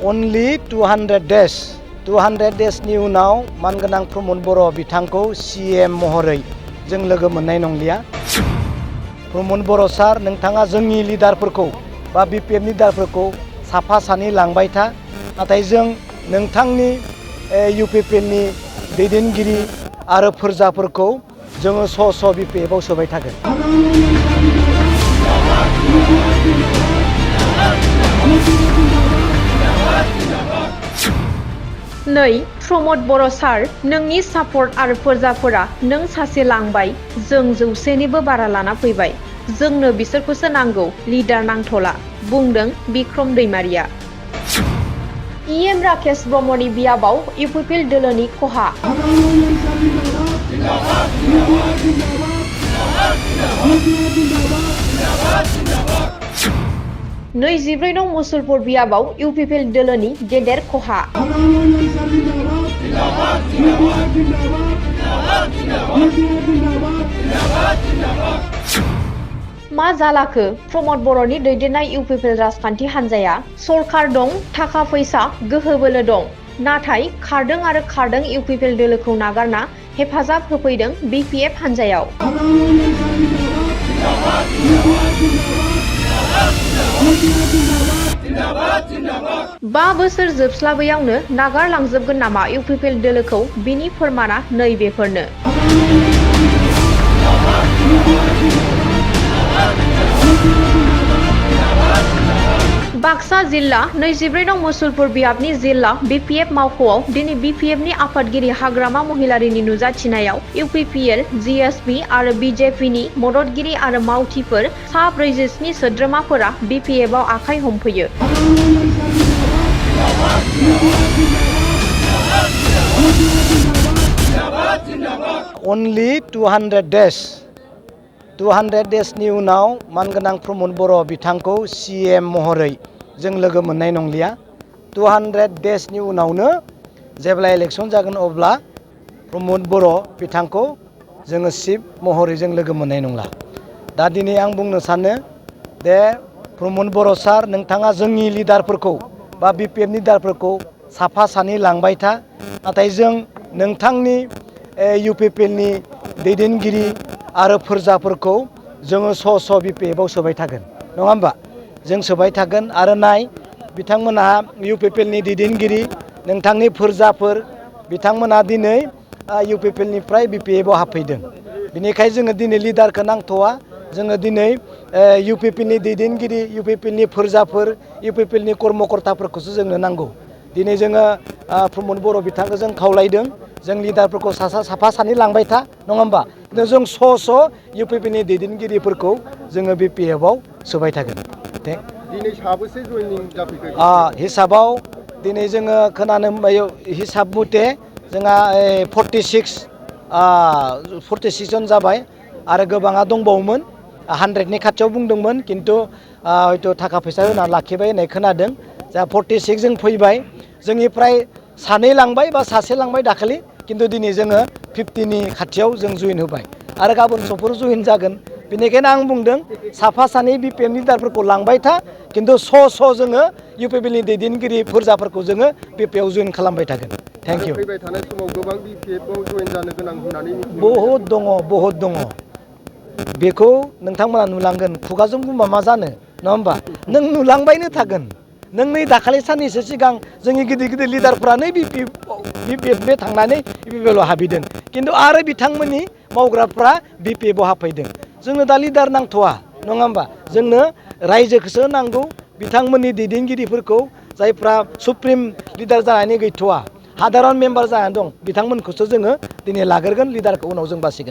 only 200 days 200 daysनि उनाव मानगोनां प्रमद बर' बिथांखौ CM महरै जों लोगो मोननाय नंलिया। प्रमद बर' सार नोंथाङा जोंनि लिडारफोरखौ बा BPF लिडारफोरखौ साफा सानै लांबाय था, नाथाय जों नोंथांनि UPPनि दैदेनगिरि आरो फोरजाफोरखौ जोङो स' BPF आव सोबाय थागोन। नै प्रमद बर' सार नोंनि सापर्ट आरो फोरजाफोरा नों सासे लांबाय, जों 100निबो बारा लाना फैबाय, जोंनो बिसोरखौसो नांगौ, लिडार नांथला, बुंदों बिक्रम दैमारिया। EM राकेश ब्रह्मनि बियाबाव UPPL दोलोनि खहा। नैजिब्रै नं मुसलपुर बियाबाव UPPL दोलोनि गेदेर खहा। मा जालाखो प्रमद बर'नि दैदेननाय UPPL राजखान्थि हान्जाया? सरकार दं, थाखा फैसा, गोहो बोलो दं, नाथाय खारदों UPPL दोलोखौ नागारना हेफाजाब होफैदों BPF हान्जायाव। 5 बोसोर जोबस्लाबैयावनो नागारलांजोबगोन नामा UPPL दोलोखौ? बिनि फोरमाना नैबेफोरनो। बाक्सा जिल्ला 29 नं मुसलपुर बियाबनि जिल्ला BPF मावख'आव दिनै BPFनि आफादगिरि हाग्रामा महिलारिनि नुजाथिनायाव UPPL, GSP आरो BJPनि मददगिरि आरो मावथिफोर सा 47 सोद्रोमाफोरा BPFआव आखाइ हमफैयो। Only 200 daysनि उनाव मानगोनां प्रमद बर' बिथांखौ CM महरै जों लोगो मोननाय नंलिया। 200 daysनि उनावनो जेब्ला इलेक्सन जागोन अब्ला प्रमद बर' बिथांखौ जोङो चिफ महरै जों लोगो मोननाय नंला। दा दिनै आं बुंनो सानो दे प्रमद बर' सार नोंथाङा जोंनि लिडारफोरखौ बा BPF लिडारफोरखौ साफा सानै लांबाय था, नाथाय जों नोंथांनि UPPLनि दैदेनगिरि आरो फोरजाफोरखौ जोङो स' BPF आव सोबाय थागोन, नङा होमबा? जों सोबाय थागोन आरो नाय बिथांमोनहा UPPLनि दैदेनगिरि, नोंथांनि फोरजाफोर बिथांमोनहा दिनै UPPLनिफ्राय BPF आव हाबफैदों। बेनिखायनो जोङो दिनै लिडारखौ नांथ'वा, जोङो दिनै UPPLनि दैदेनगिरि, UPPLनि फोरजाफोर, UPPLनि कर्मकर्ताफोरखौसो जोंनो नांगौ। दिनै जोङो प्रमद बर' बिथांखौ जों खावलायदों, जों लिडारफोरखौ साफा सानै लांबाय था, नङा होमबा? जों स' UPPLनि दैदेनगिरिफोरखौ जोङो BPF आव सोबाय थागोन। दिनै साबेसे जइनिं जाफैखो? हिसाबाव दिनै जोङो खोनानो हिसाब मथे जोंहा 46 जन जाबाय आरो गोबाङा दंबावोमोन, 100नि खाथियाव बुंदोंमोन, खिन्थु हयथ' थाखा फैसा होना लाखिबाय होननाय खोनादों। जा 46 जों फैबाय, जोंनिफ्राय सानै लांबाय बा सासे लांबाय दाखालि, खिन्थु दिनै जोङो 50नि खाथियाव जों जइन होबाय आरो गाबोन समफोर जइन जागोन। बेनिखायनो आं बुंदों साफा सानै BPF लिडारफोरखौ लांबाय था, खिन्थु स' जोङो UPPLनि दैदेनगिरि फोरजाफोरखौ जोङो BPF आव जइन खालामबाय थागोन। Thank you. फैबाय थानाय समाव गोबां BPF आव जइन जानो गोनां होननानै बहुद दङ। बेखौ नोंथांमोना नुलांगोन, खुगाजों बुंबा मा जानो, नङा होमबा? नों नुलांबायनो थागोन। नों नै दाखालि साननैसो सिगां जोंनि गिदिर लिडारफ्रानो BPF थांनानै UPPL आव हाबहैदों, खिन्थु आरो बिथांमोननि मावग्राफ्रा BPF आव हाबफैदों। जोंनो दा लिडार नांथ'वा, नङा होमबा? जोंनो रायजोखौसो नांगौ, बिथांमोननि दैदेनगिरिफोरखौ जायफ्रा सुप्रिम लिडार जानानै गैथ'वा, साधारन मेम्बार जानानै दं, बिथांमोनखौसो जोङो दिनै लाग्रोगोन, लिडारखौ उनाव जों बासिगोन।